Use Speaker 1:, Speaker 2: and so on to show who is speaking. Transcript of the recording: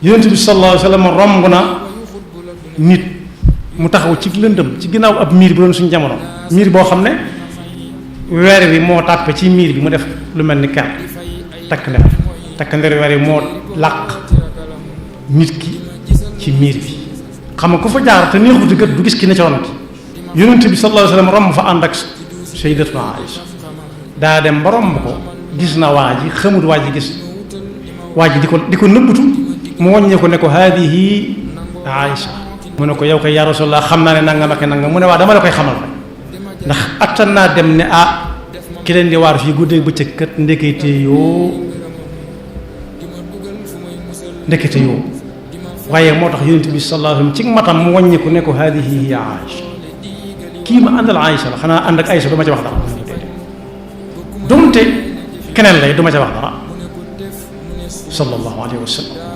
Speaker 1: yonent bi sallallahu alayhi wa sallam romb na nit mu taxaw ci lëndëm ci ginnaaw ab miir bi doon suñu jamono miir boo xam ne weer wi moo tàppe ci miir bi mu def lu mel ni ker takk nder weer wi moo làq nit ki ci miir bi xam nga ku fa jaar te neexuti gët du gis ki ne ci ronam ki yonent bi sallallahu alayhi wa sallam romb fa ànd ak sayyidatuna Aïcha daa dem ba romb ko gis na waa ji xamut waa ji gis waa ji di ko nëbbutu mu wàññee ko ne ko haadihi Aïcha mu ne ko yow koy yaa Rasulullah xam naa ne nangam ak nangam mu ne waa dama la koy xamal rek ndax attan naa dem ne ki leen di waar fii guddeeg bëccëg kat ndekete yoo waaye moo tax yonent bi sallallahu alayhi wasallam ci matam mu wàññee ko ne ko haadihi Aïcha kii ma àndal Aïcha la xanaa ànd ak Aïcha du ma ca wax dara donte keneen lay du ma ca wax dara sallallahu alayhi wa sallam